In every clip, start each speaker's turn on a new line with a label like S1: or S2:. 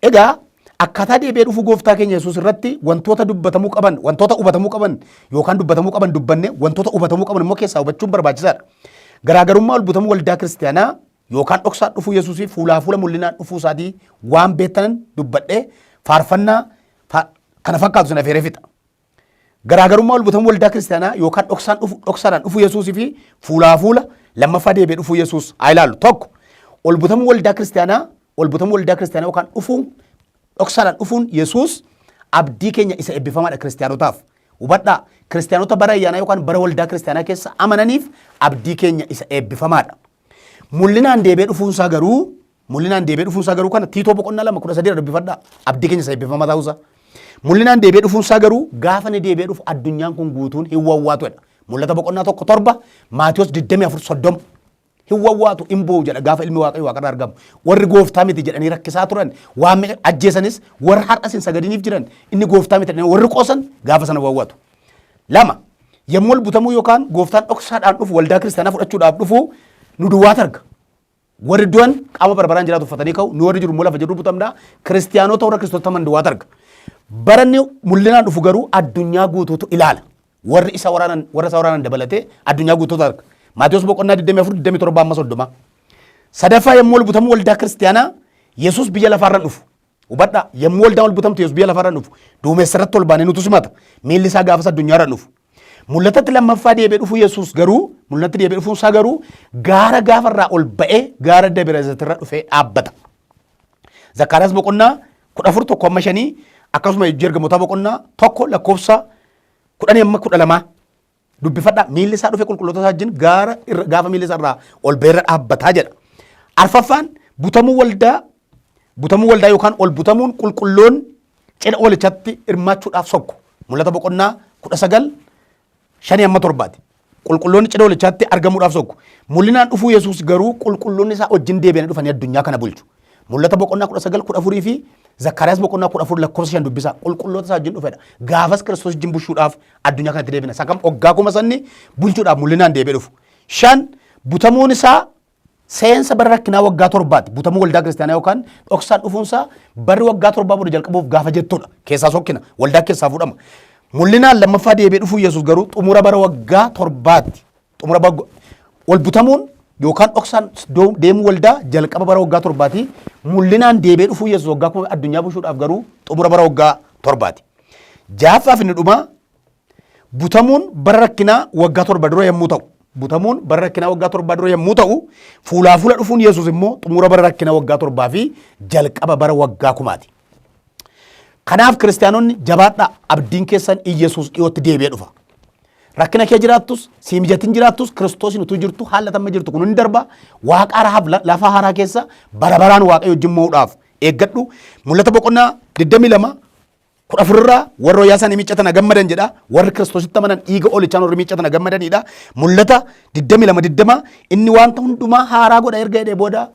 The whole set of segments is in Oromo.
S1: Egaa akkaataa deebi'ee dhufuu gooftaa keenya Yesuus irratti wantoota dubbatamuu qaban, wantoota hubatamuu qaban yookaan dubbatamuu qaban dubbanne wantoota hubatamuu qaban immoo keessaa hubachuun barbaachisaadha. Garaagarummaa ol butamuu waldaa kiristaanaa yookaan dhoksaan dhufuu Yesuusii fuulaa fuula mul'inaan dhufuu isaatii waan beektanan dubbadhee faarfannaa kana fakkaatu sin afeeree fixa. Garaagarummaa ol butamuu waldaa kiristaanaa yookaan dhoksaan dhufu dhoksaadhaan dhufuu Yesuusii fi fuulaa fuula lammaffaa deebi'ee dhufuu Yesuus haa ilaallu. Tokko ol butamuu waldaa kiristaanaa ol butamuu waldaa kiristaanaa yookaan dhufuun dhoksaadhaan dhufuun Yesuus abdii keenya isa eebbifamaadha kiristaanotaaf. Hubadhaa kiristaanota bara ayyaanaa yookaan bara waldaa kiristaanaa keessa amananiif abdii keenya isa eebbifamaadha. Mul'inaan deebi'ee dhufuunsaa garuu Mul'inaan deebi'ee dhufuunsaa garuu kana Tiitoo boqonnaa 2 13 irra dubbifadhaa. Abdii keenya isa eebbifamaa ta'uusaa. Mul'inaan deebi'ee dhufuunsaa garuu gaafa inni deebi'ee dhufu addunyaan kun guutuun hin wawwaatudha. Mul'ata boqonnaa 1 7 Maatiyos 24 30 hin wawwaatu hin boo'u jedha gaafa ilmi waaqayyo waaqarraa argamu. Warri gooftaa miti jedhanii rakkisaa turan waan meeqa ajjeesanis warra har'as hin sagadiniif jiran inni gooftaa miti jedhanii warri qoosan gaafa sana wawwaatu. Lama, yommuu ol butamuu yookaan gooftaan dhoksaadhaan dhufu waldaa kiristaanaa fudhachuudhaaf dhufu nu duwwaatu arga. Warri du'an qaama bara baraan jiraatu uffatanii ka'u, nu warri jiru immoo lafa jirru butamna. Kiristiyaanota warra Kiristoos taman duwwaatu arga. Baranni mul'inaan dhufu garuu addunyaa guutuutu ilaala. Warri isa waraanan warra isa waraanan dabalatee addunyaa guutuutu arga. Maatiyos boqonnaa 24 27 amma 30. Sadaffaa yommuu ol butamu waldaa kiristiyaanaa Yesuus biyya lafaarra dhufu. Hubadhaa yommuu waldaan ol butamtu Yesuus biyya lafaarra dhufu. Duumessa irratti ol baanee nutu simata. Miilli isaa gaafas addunyaarra dhufu. Mul'atatti lammaffaa deebi'ee dhufuu Yesuus garuu mul'atatti deebi'ee dhufuun isaa garuu gaara gaafarraa ol ba'ee gaara Dabra Zayitirra dhufee dhaabbata. Zakkaariyaas boqonnaa 14 1 amma 5 akkasuma hojii ergamootaa boqonnaa 1 lakkoofsa 10 amma 12 dubbifadhaa. Miilli isaa dhufee qulqulloota isaa wajjin gaara irra gaafa miilli isaa irraa ol ba'eerra dhaabbataa jedha. Arfaffaan butamuu waldaa butamuu waldaa yookaan ol butamuun qulqulloon cidha oolichatti hirmaachuudhaaf sokku. Mul'ata boqonnaa 19 5 amma 7ti. Qulqulloonni cidha oolichaatti argamuudhaaf sokku. Mul'inaan dhufuu Yesuus garuu qulqulloonni isaa wajjin deebi'anii dhufanii addunyaa kana bulchu. Mul'ata boqonnaa 19 14 fi Zakkaariyaas boqonnaa 14 lakkoofsa 5 dubbisaa. Qulqulloota isaa wajjin dhufedha. Gaafas Kiristoos wajjin bulchuudhaaf addunyaa kanatti deebina. Isa kam waggaa kuma sanni bulchuudhaaf mul'inaan deebi'ee dhufu. Shan butamuun isaa seensa bara rakkinaa waggaa torbaati. Butamuu waldaa kiristaanaa yookaan dhoksaan dhufuunsaa barri waggaa torbaa booda jalqabuuf gaafa jettudha. Keessaa sokkina. Waldaa keessaa fuudhama. Mul'inaan lammaffaa deebi'ee dhufuu Yesuus garuu xumura bara waggaa torbaatti. Xumura bara wal butamuun yookaan dhoksaan deemuu waldaa jalqaba bara waggaa torbaati. Mul'inaan deebi'ee dhufuu Yesuus waggaa kuma addunyaa bulchuudhaaf garuu xumura bara waggaa torbaati. Ja'affaaf inni dhumaa butamuun bara rakkinaa waggaa torba dura yommuu ta'u, butamuun bara rakkinaa waggaa torbaa dura yommuu ta'u, fuulaa fuula dhufuun Yesuus immoo xumura bara rakkinaa waggaa torbaa fi jalqaba bara waggaa kumaati. Kanaaf kiristaanonni jabaadhaa abdiin keessan Iyyasuus dhiyootti deebi'ee dhufa. Rakkina kee jiraattus, sii mijatin jiraattus, Kiristoosiin utuu jirtu haala tamma jirtu kun hin darba. Waaqa haaraa lafa haaraa keessa bara baraan Waaqayyo wajjin mo'uudhaaf eeggadhu. Mul'ata boqonnaa 22 14 irraa warra wayyaa isaanii miiccatan gammadan jedha. Warri Kiristoositti amanan dhiiga oolichaan warri miiccatan gammadanidha. Mul'ata 22 20 inni wanta hundumaa haaraa godha erga jedhee booda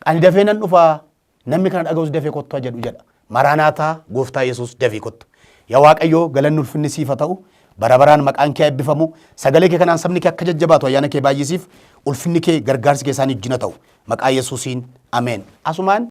S1: ani dafee nan dhufa namni kana dhaga'us dafee kottu jedhu jedha. Maraanaataa gooftaa Yesuus dafii kottu. Yaa Waaqayyoo galanni ulfinni siif haa ta'u. Bara baraan maqaan kee haa eebbifamu. Sagalee kee kanaan sabni kee akka jajjabaatu ayyaana kee baay'isiif ulfinni kee gargaarsi kee isaanii wajjin haa ta'u. Maqaa Yesuusiin ameen. Asumaan.